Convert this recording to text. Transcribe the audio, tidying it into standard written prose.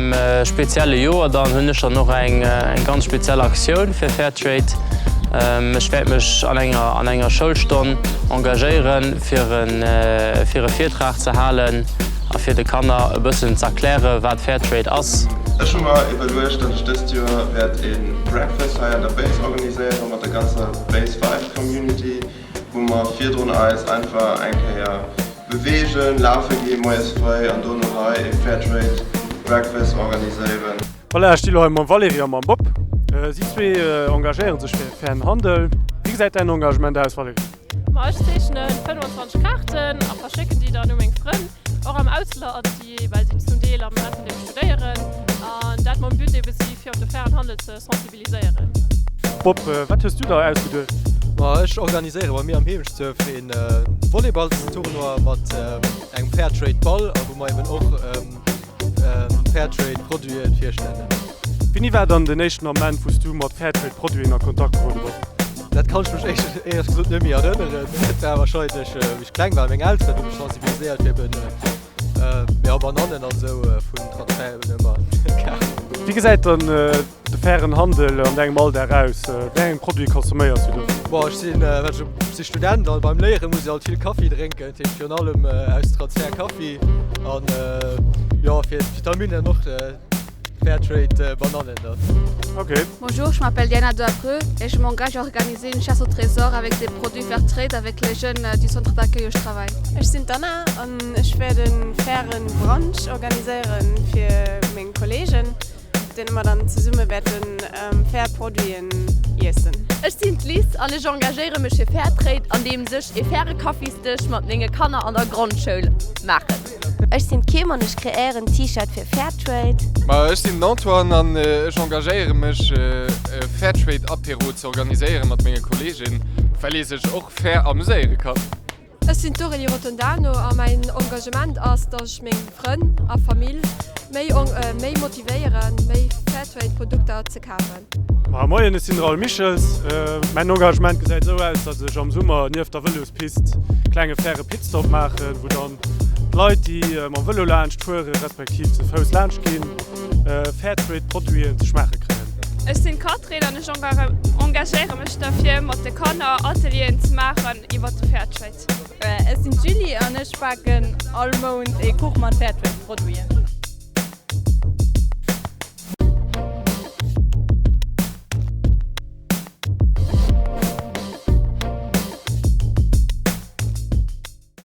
dësem spezielle Joer dann hunn ech dann och eng ganz speziell Aktioun fir Fairtrade. Ech wäert mech an enger an enger Schoulstonn engagéieren, fir e fir e Virtrag ze halen a fir de Kanner e bëssen z'erkläre wat Fairtrade ass. Ech hu mer iwwerluecht, datt ech dëst Joer wäert ee Breakfast hei an der Base organiséieren mat der ganzer Base 5 Community, wou mer virdrun eis einfach eng Kéier beweegen, lafe gi moies fréi an dono hei ee Fairtrade Breakfast organiséieren. Voilà, ech sti lo hei mam Valérie a mam Bob. Si zwee engagéiere sech fir fairen Handel. Wéi gesäit däin Engagement aus, Valérie? Ma ech zeechne 25 Kaarten a verschécken déi dann u meng Frënn, och am Ausland, déi, well si zum Deel am Effendem studéieren. An dat mam But ebe si fir op de fairen Handel ze sensibiliséieren. Bob, wat hues du der ausgeduecht? Ma ech organiséiere bei mir am Heemechtsduerf een Volleyballstournoi mat engem Fairtrade Ball a wou mer eben och Fairtrade Produiten virstellen. Wéini war dann den éischten Ament wou s du mat Fairtrade Produiten a Kontakt gerode bass? Dat kann ech mech éierlech gesot net méi erënneren. Dat war wahrscheinlech wéi ech kleng war. Meng Elteren hu mech sensibiliséiert fir eben jo Banannen an esou vun Transfer eben ëmmer kaf. Wéi gesäit dann De fairen Handel an dengem Alldag aus? Wéi eng Produite konsuméiers du do? Bon, ech sinn, well ech si Student an beim Léiere muss ech alt vill Kaffi drénken, dat heescht virun allem aus Transfer Kaffi an jo fir d'Vitaminen och Fairtrade Banannen dann. Ok. Bonjour, je m'appelle Diana Dehapreux et je m'engage à organiser une chasse au trésor avec des produits Fairtrade avec les jeunes du centre d'accueil où je travaille. Ech sinn d'Anna an ech wäert e fairen Brunch organiséieren fir meng Kollegen. Op deene mer dann zesumme wäerte fair Produiten iessen. Ech sinn d'Liz an ech engagéiere mech fir Fairtrade andeems ech ee faire Kaffisdësch mat menge Kanner an der Grondschoul maachen. Ech sinn d'Kim an ech kreéieren T-Shirt fir Fairtrade. Ma ech sinn den Antoine an ech engagéiere mech e Fairtrade Apéro ze organiséiere mat menge Kolleegen, well ee sech och fair amuséiere kann. Ech sinn d'Aurélie Rotondano a mäin Engagement ass, dass ech meng Frënn a Famill méi méi motivéieren, méi Fairtrade Produkter ze kafen. Moien, ech sinn de Raoul Michels. Mäin Engagement gesäit esou aus, dass ech am Summer nieft der Vëlospist e klenge faire Pitstop maachen, wou dann d'Leit, déi mam Vëlo laanscht fuere respektiv ze Fouss laanscht ginn, Fairtrade Produiten ze schmaache kréien. Ech sinn d'Catherine an ech engagéiere mech derfir, mat de Kanner Atelieren ze maachen iwwert de Fairtrade. Ech sinn d'Julie an ech baken all Mount ee Kuch mat Fairtrade Produiten.